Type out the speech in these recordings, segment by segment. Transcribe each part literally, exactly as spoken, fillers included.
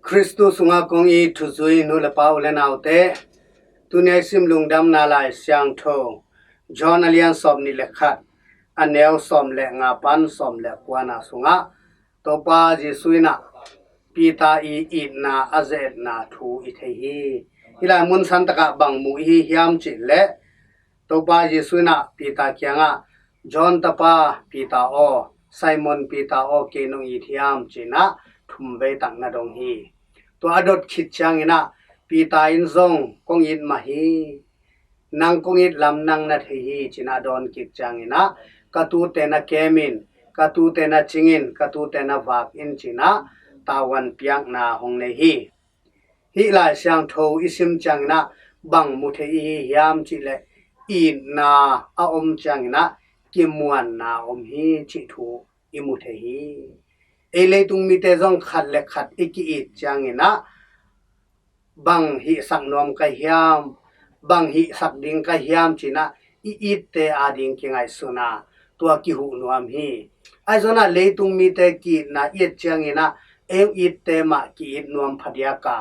Khristu sungah kong it thuzui nu le pa, u le naute, tuni a i sim Lungdamna Lai Siangtho John a lian sawm nih le khat, a neu sawm le nga pan sawm le kuana sungah Topa Jesu in ah Peter i itna a ze-etna thu i thei hi. Hih lai mun santakah bang mu i hi hiam cih leh, Topa Jesu in ah Peter kiangah, John tapa Peter aw, Simon Peter aw, kei nong it hiam, ci-in ah thumvei tak na dong hi. Tua a dot khit ciangin ah Peter in zong, kong it mah hi, nang kong it lam nang na thei hi, ci-in ah a dawn kik ciangin ah, ka tuute na kem in, ka tuute na cing in, ka tuute na vak in, ci-in ah tavuan piakna hong nei hi. Hih Lai Siangtho i sim ciangin ah bang mu thei i hi hiam cih leh, itna a om ciangin ah kimuanna a om hi cih thu i mu thei hi. Ei leitung mite zong khat le khat i ki-it ciangin ah bang hihsak nuam ka hiam, bang hihsak ding ka hiam, ci-in ah i itte ading kingaihsun a, tua kihuh nuam hi. Ahi zongin ah leitung mite ki-itna i et ciangin ah ei itte mah ki-it nuam phadiak a,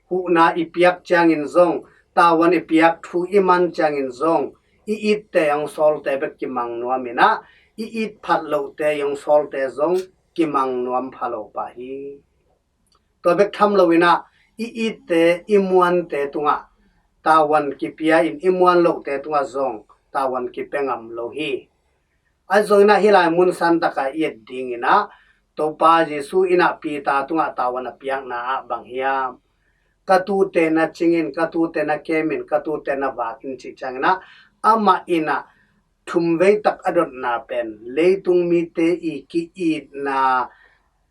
huhna i piak ciangin zong, tavuan i piak, thu i man ciangin zong, i itte hong sawlte bek kimang nuam in ah, i it phat lohte hong sawlte zong kimang nuam pha lo pah hi. Tua bek tham loin ah i itte, i muante tungah tavuan kipia in, i muan lohte tungah zong tavuan kipia ngam lo hi. Ahi zongin ah hih lai mun santakah i et dingin ah, Topa Jesu in ah Peter tungah tavuan a piakna ah bang hiam, ka tuute na cing in, ka tuute na kem in, ka tuute na vak in, cih ciangin ah amah in ah thumvei tak a dotna pen leitung mite i ki-itna,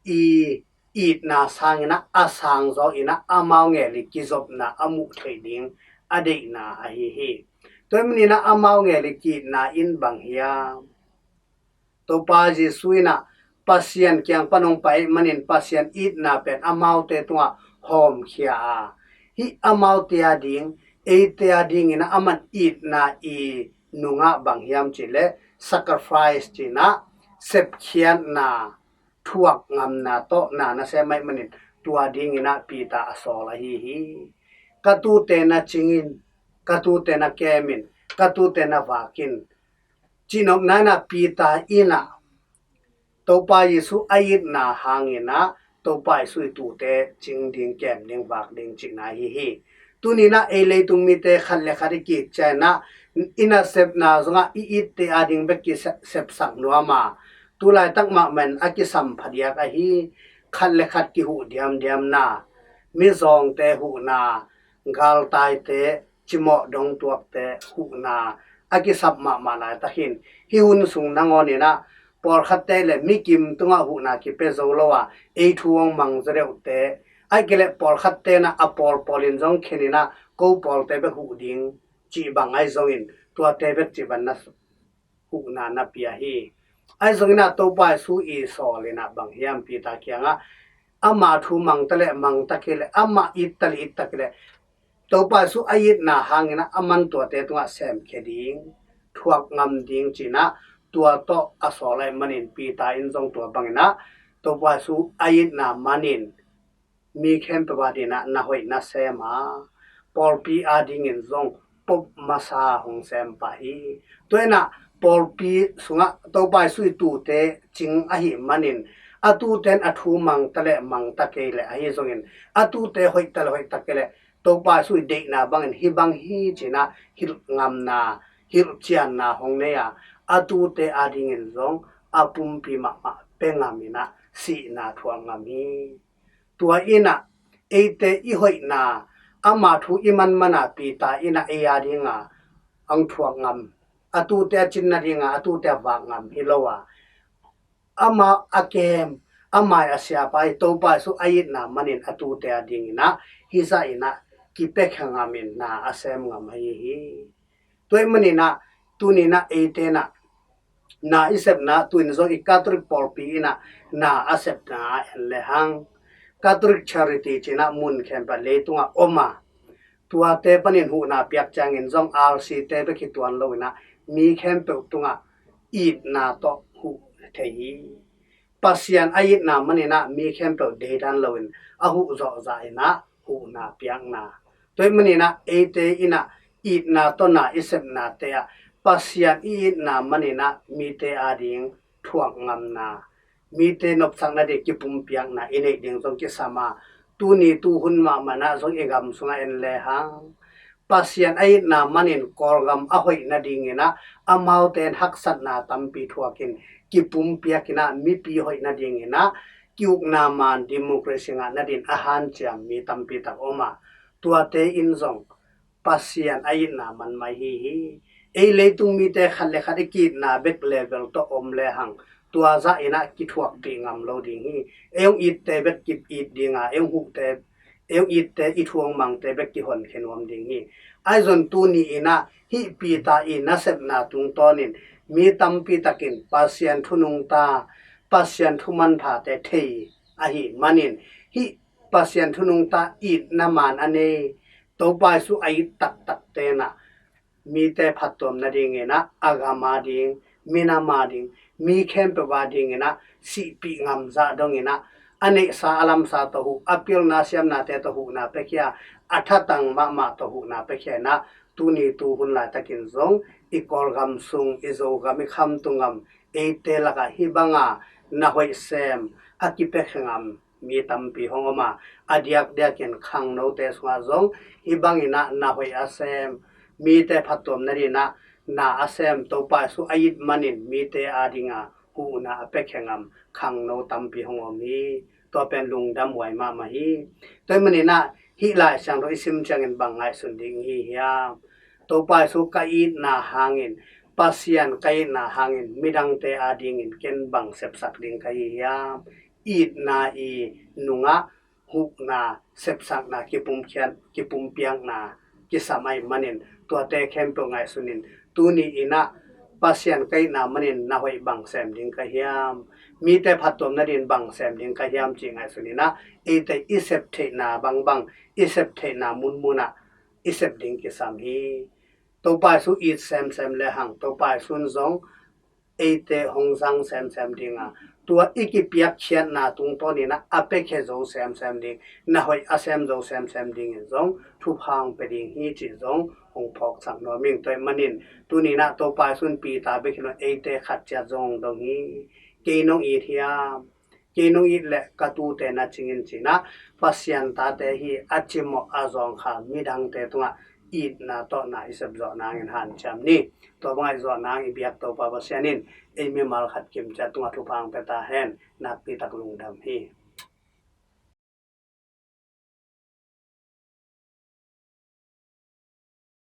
i itna sangin ah a sangzaw in ah amau ngel i kizopna a muh theih ding a deihna ahi hi. Tua ahih manin ah amau ngel i ki-itna in bang hiam, Topa Jesu in ah Pasian kiang pan hong pai ahih manin Pasian itna pen amaute tungah hawmkhia a, hih amaute ading, eite adingin ah aman itna i nungah bang hiam cih leh, sacrifice, ci-in ah sepkhiatna, thuak ngamna tawh na na sem ahih manin, tua dingin ah Peter a sawl ahi hi. Ka tuute na cing in, ka tuute na kem in, ka tuute na vak in, cihnopna in ah Peter in ah Topa Jesu a itna hangin ah Topa Jesu i tuute cing ding, kem ding, vak ding cihna ahi hi. Tuni in ah ei leitung mite khat le khat i ki-it ciangin ah i nasepna zongah i itte ading bek kisep, sepsak nuam a, tu laitak mahmah in a kisam phadiak ahi, khat le khat kihuh diamdiamna, mizawngte huhna, galtaite, cimawh dongtuakte huhna a kisap mahmah laitak hi in, hih hun sung nangawn in ah pawlkhatte leh mikim tungah huhna kipia zo lo a, ei thu hong mang zaw deuhte, ahih kei leh pawlkhatte in ah a pawlpawl in zong khen in ah ko pawlte bek huh ding cih bang ahi zongin, tuate bek cih bang na huhna na pia hi. Ahi zongin ah Topa Jesu i sawl in ah bang hiam, Peter kiangah, ama thu mang ta leh mang ta kei leh, ama it ta leh it ta kei leh, Topa Jesu a itna hangin ah aman tuate tungah semkhia ding, thuak ngam ding ci-in ah tua tawh a sawl ahih manin Peter in zong tua bangin ah Topa Jesu a itna manin mi khempeuh adingin ah na hoih na sem a, pawlpi adingin zong pop masa hong sem pah hi. Tua in ah pawlpi sungah Topa Jesu i tuute cing ahih manin, a tuute in a thu mang ta leh mang ta kei leh ahi zongin, a tuute hoih ta leh hoih ta kei leh Topa Jesu i deihna bangin hih bang hi ci-in ah hilh ngamna, hilh cianna hong nei a, a tuute adingin zong a pumpi mahmah pia ngam in ah sihna thuak ngam hi. Tua in ah eite i hoihna, ama thu i manman a Peter in ah ei ading a hong thuak ngam, a tuute a cin nading a, a tuute a vak ngam hi lo a, ama a kem, ama a siapa i Topa Jesu a itna manin a tuute adingin ah hih zah in ah kipia khia ngam in na a sem ngam ahi hi. Tua ahih manin ah tuni in ah eite in ah na i sepna, tu-in zong i Catholic pawlpi in ah na a sepna ah en lehang, Catholic Charity ci-in ah mun khempeuh leitungah om a, tuate panin huhna piak ciangin zong R C te bek hi tuan lo in ah mi khempeuh tungah itna tawh huh thei hi. Pasian a itna manin ah mi khempeuh deidan loin a huh zawh zah in ah huhna piakna. Tua ahih manin ah eite in ah itna tawh na i sepnate ah Pasian i itna manin ah mite ading thuak ngamna, mite nopsak nading kipumpiakna i neih ding zong kisam a, tuni tuhun mahmah in ah zong i gam sungah en lehang Pasian a itna manin Kawlgam a hoih nadingin ah amaute in haksatna tampi thuakin kipumpiak in ah mipi hoih nadingin ah ki-ukna man democracy ngah nadingin a hanciam mi tampi tak om a, tuate in zong Pasian a itna man mah hi hi. Ei leitung mite khat le khat i ki-itna bek level tawh om lehang tua zah in ah kithuakpih ngam lo ding hi. Ei hong itte bek ki-it ding a, ei hong huhte, ei hong itte, i thu hong mangte bek kihonkhia nuam ding hi. Ahi zong tuni in ah hih Peter i nasepna tungtawnin mi tampi takin Pasian thu nungta, Pasian thu manphate thei ahih manin hih Pasian thu nungta itna man a nei, Topa Jesu a it taktakte in ah mite phattuam nadingin ah a gam ading, minam ading, mi khempeuh adingin ah sihpih ngam zah dongin ah a neihsa a lamsa tawh huh, a pilna siamnate tawh huhna piakhia, a thatang mahmah tawh huhna piakhia in ah tuni tuhun laitakin zong i Kawlgam sung, i Zogam, i Khamtung gam, eite lakah hih banga na hoih sem a kipiakhia ngam mi tampi hong om a, a diakdiakin khangnote sungah zong hih bangin ah na hoih a sem, mite phattuam nadingin ah na a sem, Topa Jesu a it manin mite adinga huhna a piakhia ngam khangno tampi hong om hi. Tua pen lungdamhuai mahmah hi. Tua ahih manin ah hih Lai Siangtho i sim ciangin bang ngaihsun ding i hi hiam? Topa Jesu ka itna hangin, Pasian ka itna hangin midangte adingin ken bang sepsak ding ka hi hiam? Itna i nungah huhna, sepsakna, kipumkhiat, kipumpiakna kisam ahih manin tuate khempeuh ngaihsunin tuni in ah Pasian ka itna manin na hoih bang sem ding ka hiam? Mite phattuam nadingin bang sem ding ka hiam cih ngaihsunin ah eite i sep theihna bangbang, i sep theihna munmunah i sep ding kisam hi. Topa Jesu it semsem lehang Topa Jesu in zong eite hong zang semsem ding a, tua i kipiakkhiatna tungtawnin ah a piakhia zo semsem ding, na hoih a sem zo semsem dingin zong thupha hong pia ding hi cih zong hong phawksak nuam ing. Tua ahih manin tuni in ah Topa Jesu in Peter bek hi lo, eite khat ciat zong hong dong hi. Kei nong it hiam? Kei nong it leh ka tuute na cing in ci-in ah Pasian tate hi a cimawh a zawngkhal midangte tungah itna tawh na i sep zawh nangin hanciam ni. Tua bangah i zawh nang i biak Topa Pasian in ei mimal khat kim ciat tungah thupha hong pia ta hen. Nakpi tak lungdam hi.